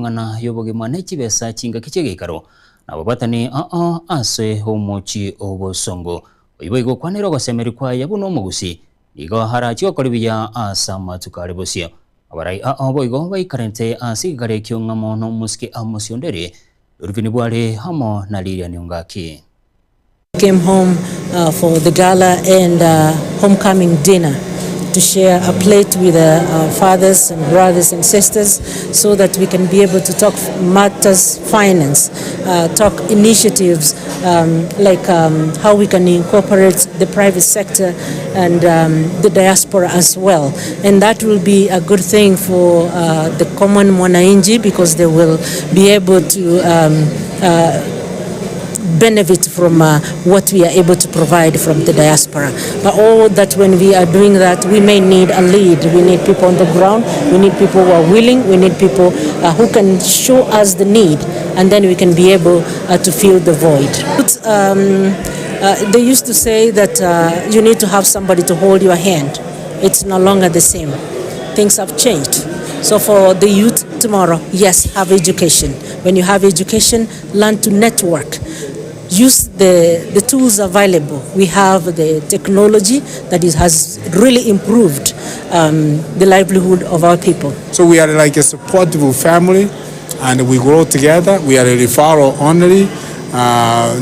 Amang'ana y'obogima ne chibesa chingaki chi'egeikaro, na ababwatani oo ase omochie o bosongo. Oyio boigo okwanire ogosemeria kwaye buna omogusii, nigo arachie gokora buya ase amatuko are bosio. Abarai oo boigo baikarente ase egekaro ekio ng'amo nomosike Amos Onderi, Reuben Bware amo na Lilian Ongaki. Came home for the gala and homecoming dinner to share a plate with our fathers and brothers and sisters so that we can be able to talk matters finance, talk initiatives like how we can incorporate the private sector and the diaspora as well. And that will be a good thing for the common mwananchi because they will be able to benefit from what we are able to provide from the diaspora. But all that when we are doing that, we may need a lead. We need people on the ground. We need people who are willing. We need people who can show us the need, and then we can be able to fill the void. They used to say that you need to have somebody to hold your hand. It's no longer the same. Things have changed. So for the youth tomorrow, yes, have education. When you have education, learn to network. Use the tools available. We have the technology that has really improved the livelihood of our people. So we are like a supportive family and we grow together. We are a referral only.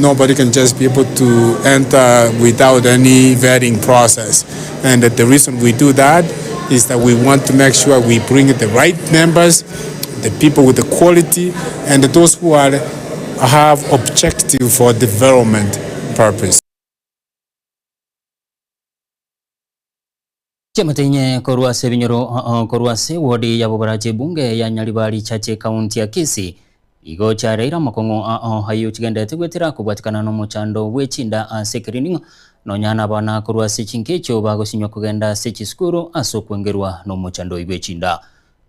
Nobody can just be able to enter without any vetting process. And the reason we do that is that we want to make sure we bring the right members, the people with the quality, and those who are have objective for development purpose. Chiamatenye korwa ase ebinyoro korwa ase ewodi ya Bobarachi ebunge ya Nyaribari Chache ekaunti ya Kisii igo chiareire amakong'u ao ayio chigenderete goetera kobwatikana nomochando bwe chinda ase ekerening'o nonya nabana korwa ase chinka echio bagosinywa kogenda ase chisukuru ase okwengerwa nomochando oyio bwe chinda.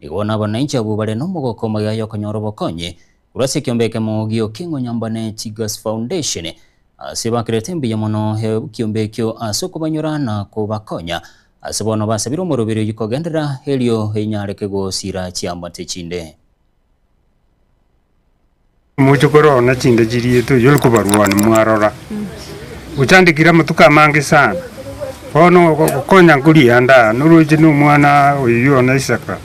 Nigo bono abanainchi abwo bare nomogoko omogega yokonyora obokonyi korwa ase ekiombe ekemo gi'Okingo Nyambane Chigas Foundation ase bakerete mbuya mono ekiombe ekio ase okobanyora na kobakonya ase bono basabire omoroberi oyio kogenderera erio enyareke gosira chiamate chinde. Moche korora chinde chiriete oyio ore kobarwania mwarora, ochandekire amatuko amange sana. Bono gokonya nkoria ande aa, noroche na omwana oyio one Isaka,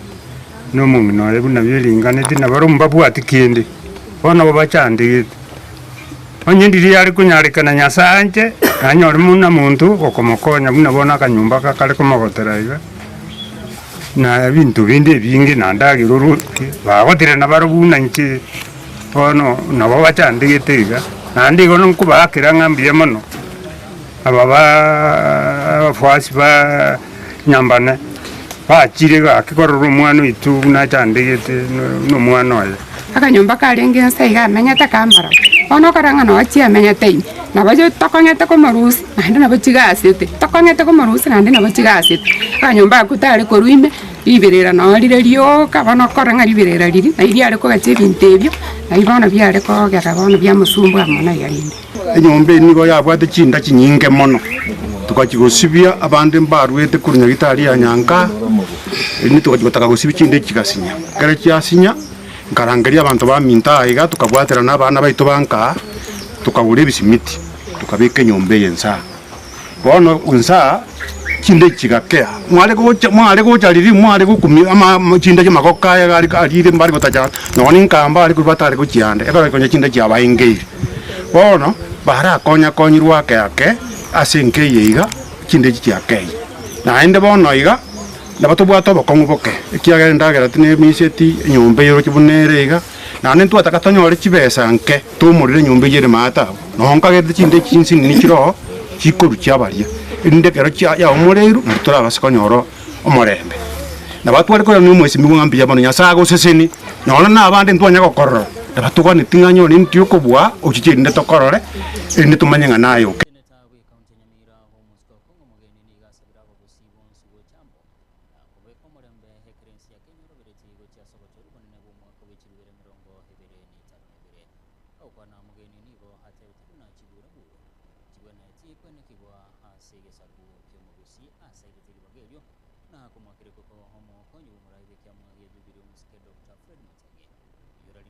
na omong'ina oye buna beringaneti, na barobwo mbabwati kende, bono nabo bachandegete. Onye ndiria yare konyarekana Nyasae anche, nanyore buna monto okomokonya buna bono akanyomba aka kare komogotera iga. Na ebinto binde ebinge naende agerorokire, bagotire nabarobwo buna inche bono nabo bachandegete iga, naende igo nkobaakera ng'a mbuya mono, aba baaaa abafuasi ba nyambane, bachire gaki korora omwana oito buna achandegete na omwana oye. Akanyomba karenge inse iga amenyete kamaraba, bono okora ng'a noo chiamenyete ime, nabo tokong'ete komorusia naende nabo chigasete, tokong'ete komorusia naende nabo chigasete. Akanyomba akwo tare korwa ime, riberera noo rire rioka, bono okora ng'a riberera riria nari riare kogacha ebinto ebio, nari bono biare kogera bono biamosumbua mono iga rende. Enyomba eye nigo yabwate chinda chinyinge mono, togachia gosibia abande mbaruete korwa Nyagetari ya Nyankaa, erinde togachia gotaka gosibia chinda echi chigasinya. Ekero chiasinya, nkarangeria abanto baminto aa iga, tokabwaterana abana baito ba nkaa, tokagora ebisimiti, tokabeka enyomba eye nsa aa. Bono inse aa, chinda echi chigakea, mware gocha mware gocha riria mware gokumia ama chinda chi'amagoko aya iga are arire mbare gotacha nonye nkaa mbare korwa batare gochia ande, ekero konya chinda chiabaengeire. Bono, barakonya-konyirwe ake ake ase enka eye iga, chinda echi chiakeire. Naende bono iga, nabo tobwate obokong'u boke, ekiagera endagera tinemiseti, enyomba eye oroche buna ere iga, naende ntwataka tonyore chibesa nke, toumorere enyomba eyio ere maate abwo. Noo nkagerete chinda echi chinsinini chire oo, chikorwa chiabaria, erinde ekero chia yaumoreirwe, nario torabase konyora omorembe. Nabo tware korera na omwesimigwa ng'a mbuya mono, Nyasae agosesenie, nonya na abande ntwanya gokorora, nabo toganeti ng'a nyore ninki okobua, ochiche erinde tokorore, erinde tomanye ng'a naye oke.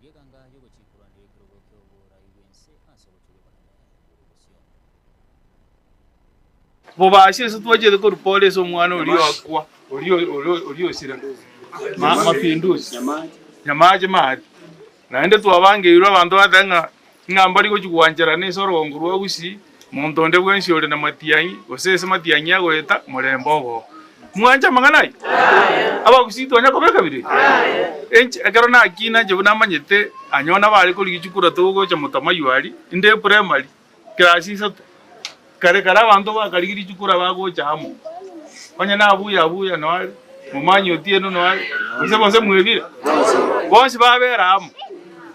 Korigia eganga y'ogochikurwanera ekerogo ki'oborai bw'ense ase obochori obonene bore bosio. Bobasie ase twachete korwa pore ase omwana oria oakwa, oria oria oria osira, ma mapinduzi, nyamache maria. Naende twabangeirwe abanto bateba ng'a ng'a mbari gochia gwancherana ase orogongo rwa Gusii, monto onde bwensi ore na matiang'i, gose ase matiang'i agoeta, morembe obe oo. Mwanche amang'ana ayio? Abagusii twanya kobeka birecha? Inche ekero nakina inche buna namanyete, anyoo nabare korigia chikura togocha motamayu aria, inde eprimary, class isato, kare kare abanto bakarigirie chikura bagocha amo, onye na abuya abuya noe are, Momanyi Otieno noe are, gose bonsi mwebire? Bonsi babera amo,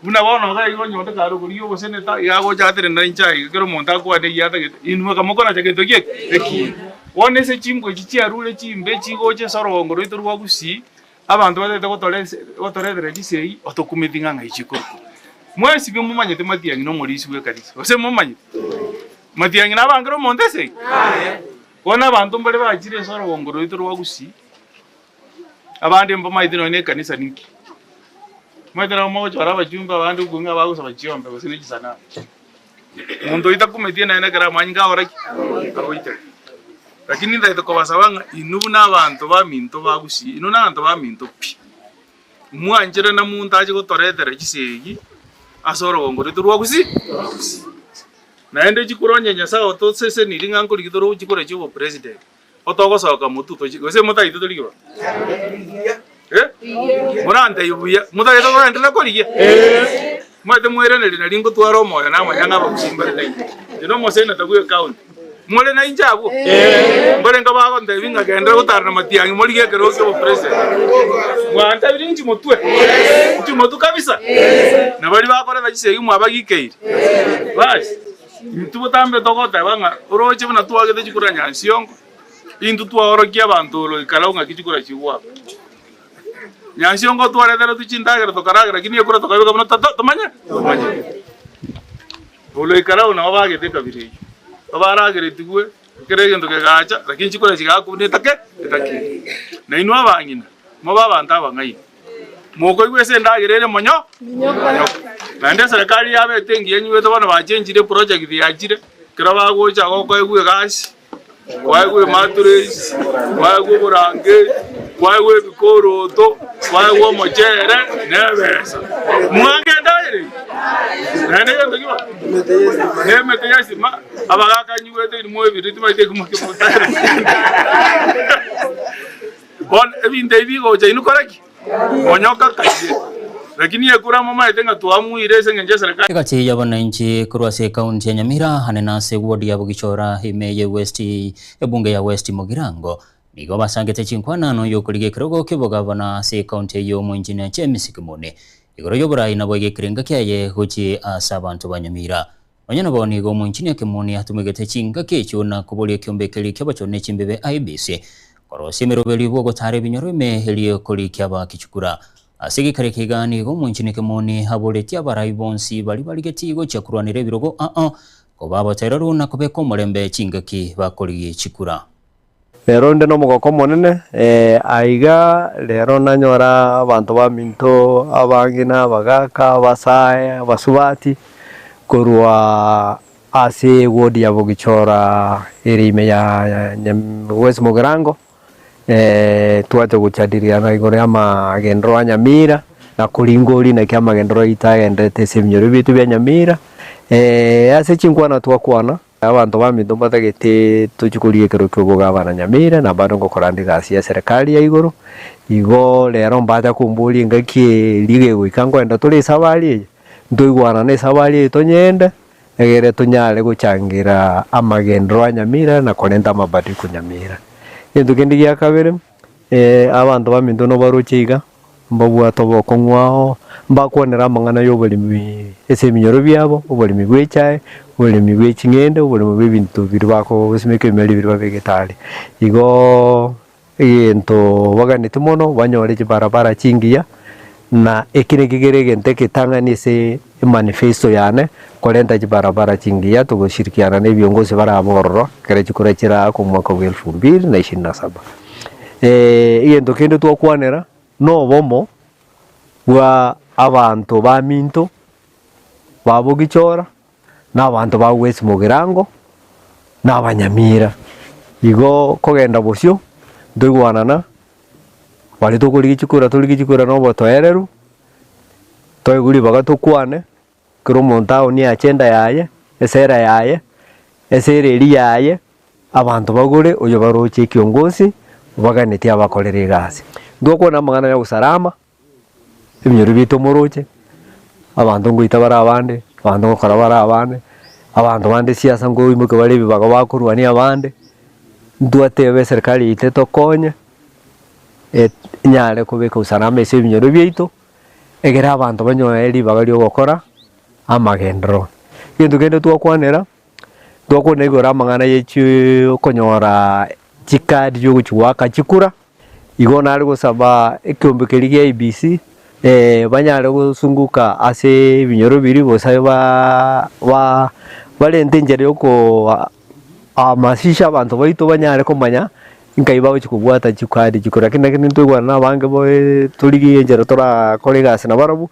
buna bono iga igo onye onde kare okorigia oboseneta, iga agocha atenena inche aiga kera omonto akwane eyio atagete, inwe kamokonacha gento ki eke? Ekiya. Bono ase chimbwa echi chiarure chimbe chigocha ase orogongo rwaito rwa Gusii, abanto batagete gotore ase gotoretera chisegi, otokumeti ng'a ng'ai chikorokwa. Mwensi pi momanyete Matiang'i na omorisia bw'ekanisa, gose momanyete? Matiang'i nabangere omonto esegi? Bono abanto mbare bachire ase orogongo rwaito rwa Gusii, abande mbamaete nonya na ekanisa ninki. Omanyete nabo mogochora abachumbe abande okwo ng'a bagosaba chiombe gose ne chisanamu. Monto oyio takumetie naende ekero amanyinga agora ki? Agoiteka. Lakini ntagete kobasaba ng'a inwe buna abanto baminto ba Gusii, inwe na abanto baminto pi, mwanchire na monto ache gotoretera chisegi ase orogongo rwaito rwa Gusii, rwa Gusii. Naende chikura onye Nyasae otosesenirie ng'a nkorigia tore chikura chia obopresident, otogosoka motwe tochi gose motagete torigie bono? Eh? Morantebie buya, motagete kogenderera korigia? Omanyete mwairaneri nari ngotwara omoyo namanya ng'a abagusii mbare nainche. Inche na omoseneta bwe ecounty, more nainche abwo? Mbarenge bagontebia ng'a genderera gotara na matiang'i morigie ekerogo kia obopresident. Mwantebirie inchi motwe? Inchi motwe kabisa? Na baria bakoreta chisegi mwabagikeire? Basi, intwe botambe togoteba ng'a oroche buna twagete chikura Nyansiongo, intwe twaorokia abanto oroikara ng'aki chikura chigwaka. Nyansiongo twareteretwe chindagera tokaragera lakini ekura tokabeka buna tata tomanye tomanye. Oroikara nabo bagete ekabira eyio, babarageretigwe kera egento kegacha lakini chikura chigakwa buna etake etakeri. Nainwe abang'ina mobe abanto abang'aini. Mokoigwa ase endagera ere monyo monyoka. Naende eserekari yabete engiya enyuete bono bachenchire eproject yachire, ekero bagocha gokoegwa egasi, kwaegwa ematuresi, kwaegwa oborangeti, kwaegwa ebikoroto, kwaegwa omochere na ebesa. Mwange endagera eyio? Naende egento ki bono? Na emete ya esima, abagaka nyigwete inwe mwebire tibaete ekimo ki'omochere. Bono ebinto ebi bigocha inwe kora ki? Monyoka kaiye. Lakini ekura momaete ng'a twamuire ase engencho y'eserekari. Egati y'abananchi korwa ase ekaunti ya Nyamira ane na ase ward ya Bogichora ime ye West ebunge ya West Mugirango nigo basangete chinkwanano y'okorigia ekerogo ki'obogavana ase ekaunti eyio Omoengineer James Kimuni igoro y'oborai nabo egekerenga kiaye gochia ase abanto ba Nyamira. Nonya nabo nigo omoengineer Kimuni atumegete chingaki echio na koboria ekiombe keria ki'abachori ne chimbebe IEBC Korosia emeroberio bw'ogotaara ebinyoro ime erio korikia abakichukura. Ase egekare eke iga nigo omoinchini Kemoni aboretie abarai bonsi baria barigetie gochia korwanera ebirogo aa, koba abatereru na kobeka omorembe chingaki bakorigia chikura. Rero inde nomogoko omonene, aiga rero nanyora abanto baminto abang'ina, abagaka, abasae, abasubati, korwa Ase ewodi ya Bogichora ere ime ya West Mugirango, twacha gochadiliana igoro y'amagenderero a Nyamira na koringoria naki amagenderero aito agendererete ase ebinyoro biaito bia Nyamira. Ase chinkwana twakwana, abanto baminto mbatagete tochie korigia ekero kia obogabana Nyamira na bado ngokora ande egasi ya serikali ya igoro, igo rero mbacha komboria engaki eria egoika nkoenda tore esabari eye, ntoigwanane esabari eye tonyende. Egere tonyare gochangera amagenderero a Nyamira na korenta amabadiliko Nyamira. Egento kende gia kabere, abanto baminto nobaroche iga, mbabwate obokong'u ao, mbakwanere amang'ana ya oboremi ase ebinyoro biabo, oboremi bwa echae, oboremi bwa eching'ende, oboremi bwa ebinto biria bakosimeka ebimeri biria babegete aria. Igoo. Egento baganeti mono banyore chibarabara chingiya, na eki nakio kere egento egetang'ani ase emanifesto yane, korenta chibarabara chingiya togoshirikiana na ebiongozi barabe ororo ekero chikura chiraakwe omwaka bwa elfu mbili na ishirini na saba. Egento kende twakwanera, na obomo bwa. abanto baminto ba Bogichora, na abanto ba West Mugirango, na Abanyamira. Igo kogenda bosio, ntoigwanana, baria tokorigia chikura torigie chikura na obotoereru, toigwe ribaga tokwane, kera omonto aonie agenda yaye, esera yaye, esera eria yaye, abanto bagore oyo baroche ekiongosi, baganetie abakorere egasi. Ntokwana amang'ana ya usalama, ebinyoro biaito moroche, abanto ngoita bare abande, abanto ngokora bare abande, abanto bande siasa nkoimokia bare ebibago bakorwania abande, ntwateba eserikari yaito etokonye, enyare kobeka usalama ase ebinyoro biaito. Ekero abanto banyoe ribaga ri'ogokora amagenderero. Egento kende twakwanera, twakwana igoro amang'ana ye chiiii okonyora chikadi chiogochi goaka chikura, igo nare gosaba ekeombe keria gia IEBC banyare gosunguka ase ebinyoro biria gose ba ba barente enchera ya okoa hamasisha abanto baito banyare komanya. Nkai bagochia kobwata chikadi chikoro, lakini naki ntoigwane na abange boe torigie enchera torakore egasi nabarabwo,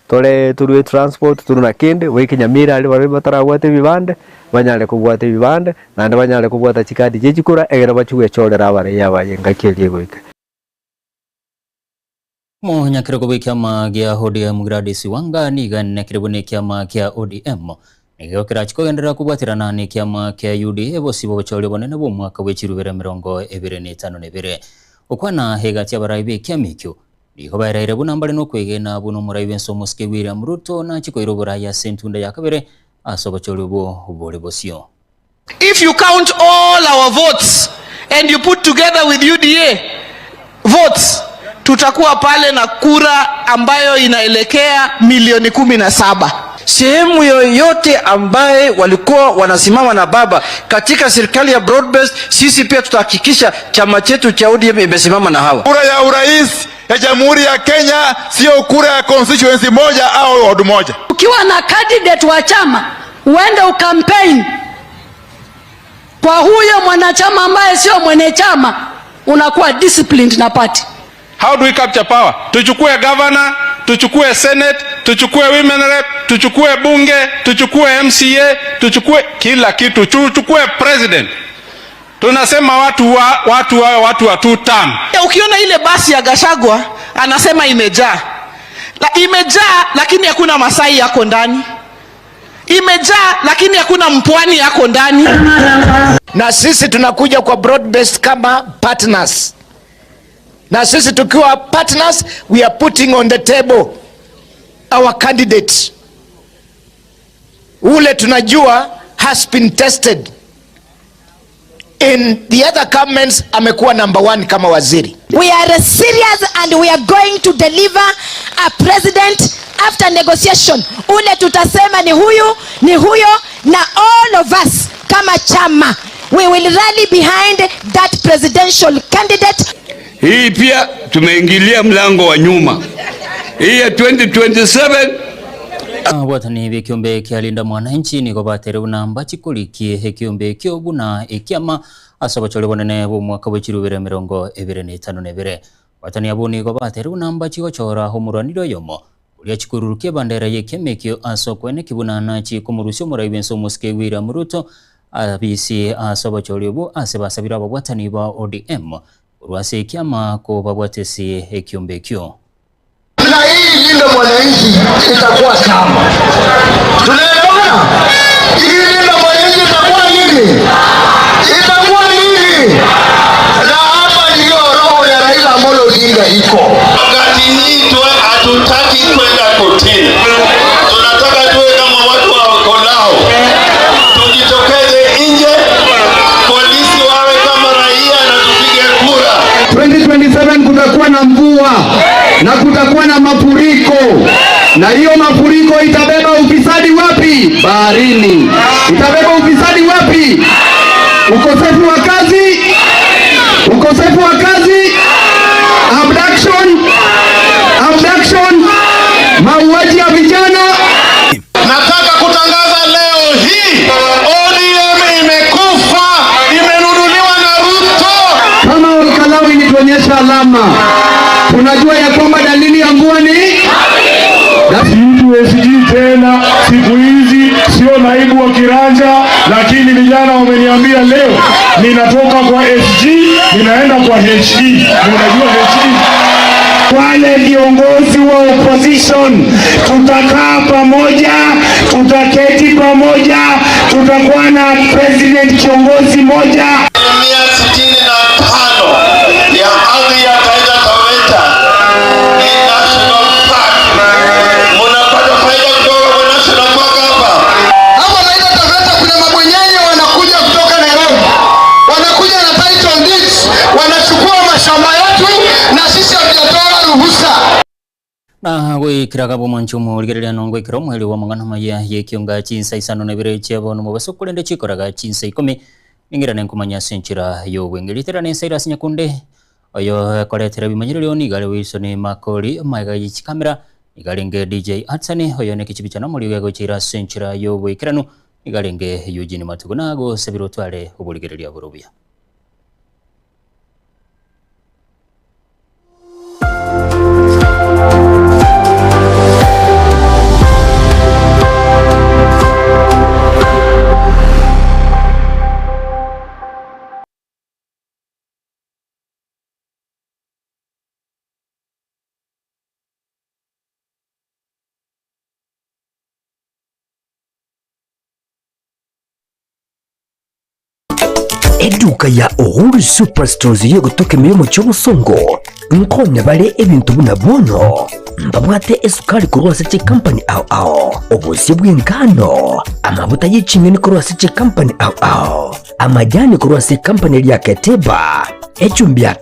tore torue transport torue na kende, goika Nyamira aria baria batarabwate ebibande, banyare kobwata ebibande, naende banyare kobwata chikadi chie chikura egere bachie gwechorera abarei abaye engaki eria egoika. Omonyakerogo bw'ekiama gia ODM Gladys Wanga nigo anenekire buna ekiama kia ODM nigo kerachi kogenderera kobwaterana nekiama kia UDA bosio bw'obochori obonene bw'omwaka bwe chirubere emerongo ebere na etano na ebere. Gokwana egati y'abarai b'ekiama ekio nigo baereire buna mbare nokwegena buna omorai bw'ense omosike William Ruto nache koira oborai ase entunda ya kabere ase obochori obwo bore bosio. If you count all our votes and you put together with UDA votes tutakuwa pale na kura ambayo inaelekea milioni 17. Sehemu yoyote ambaye walikuwa wanasimama na baba katika serikali ya broad based, sisi pia tutahakikisha chama chetu cha ODM imesimama na hawa. Kura ya urais ya Jamhuri ya Kenya sio kura ya constituency moja au ward moja. Ukiwa na candidate wa chama uende ukampaign kwa huyo mwanachama ambaye sio mwenye chama, unakuwa disciplined na party. How do we capture power? Tuchukue governor, tuchukue senate, tuchukue women rep, tuchukue bunge, tuchukue MCA, tuchukue kila kitu, tuchukue president. Tunasema watu wa watu wa watu wa two term. Ukiona ile basi ya Gachagua anasema imejaa. La, imejaa lakini hakuna Masai yako ndani. Imejaa lakini hakuna mpwani yako ndani. Na sisi tunakuja kwa broad based kama partners. Na sisi tukiwa partners, we are putting on the table our candidate. Ule tunajua has been tested in the other governments, amekuwa number one kama waziri. We are serious and we are going to deliver a president after negotiation. Ule tutasema ni huyu, ni huyo, na all of us kama chama we will rally behind that presidential candidate. Hii pia tumeingilia mlango wa nyuma. Hii ya 2027 Abwatani b'ekiombe kia Linda Mwananchi nigo batere buna mbachikorikie ekiombe ekio buna ekiama ase obochori bonene bw'omwaka bwe chirubere emerongo ebere na etano na ebere. Abwatani abwo nigo batere buna mbachigochora omorwaniri oyomo oria chikorurukia ebandera y'ekiama ekio ase okweneki buna nachi komorusia omorai bw'ense omosike William Ruto abisi ase obochori obwo ase basabire ababwatani ba ODM korwa ase ekiama kobabwatesi ekiombe ekio. Na hii Linda Mwananchi itakuwa chama. Tunaelewana? Hii Linda Mwananchi itakuwa nini? Itakuwa nini? Na hapa ndiyo roho ya Raila Amolo Odinga iko. Wakati hii hatutaki kwenda kotini. Tunataka tuwe kama watu wa Kolao. Tujitokeze nje, polisi wawe kama raia na tupige kura. 2027 kutakuwa na mvua na kutakuwa na mafuriko, na hiyo mafuriko itabeba ufisadi wapi? Baharini. Itabeba ufisadi wapi? Ukosefu wa kazi, ukosefu wa kazi, abduction, abduction, mauaji ya vijana. Nataka kutangaza leo hii ODM imekufa, imenunuliwa na Ruto. Kama Olkalau ilituonyesha alama, tunajua ya kwamba dalili ya mvua ni kwa kiranja, lakini vijana wameniambia leo ninatoka kwa SG ninaenda kwa HE. Na unajua HE Wale viongozi wa opposition tutakaa pamoja, tutaketi pamoja, tutakuwa na president kiongozi moja. Asilimia 65 ya ardhi ya Taita Taveta ni national park. Munapata faida kutoka kwa national park hapa. Hapa Taita Taveta kuna mabwenyenye wanakuja kutoka Nairobi, wanakuja na title deeds, wanachukua mashamba yetu na sisi hatujatoa ruhusa. Na gwikiraga bomwancho omorigereria nongo ekero omoerio bw'amang'ana amaya y'ekionga chinsa isano na ibere chia bono mobaso korende chikoraga chinsa ikomi ning'irane nkomanya ase enchera y'obwenge. Ritera ne Cyrus Nyakunde oyo ekoretera ebimanyererio nigo are Wilson Makori magega ye chikamera nigo arenge DJ Hudson oyo ne ekechibicha na omoriogo egocheira ase enchera y'oboikeranu nigo arenge Eugene Matugo nagosabire otware oborigereria bore obuya. Eduka ya Uhuru Superstores y'ogotoka ime y'omochie obosongo nkonya bare ebinto buna bono mbabwate esukari korwa ase chikampani ao ao, obosie bw'engano, amabuta ye ching'eni korwa ase chikampani ao ao, amajani korwa ase ekampani eria ya Keteba, echumbi ya.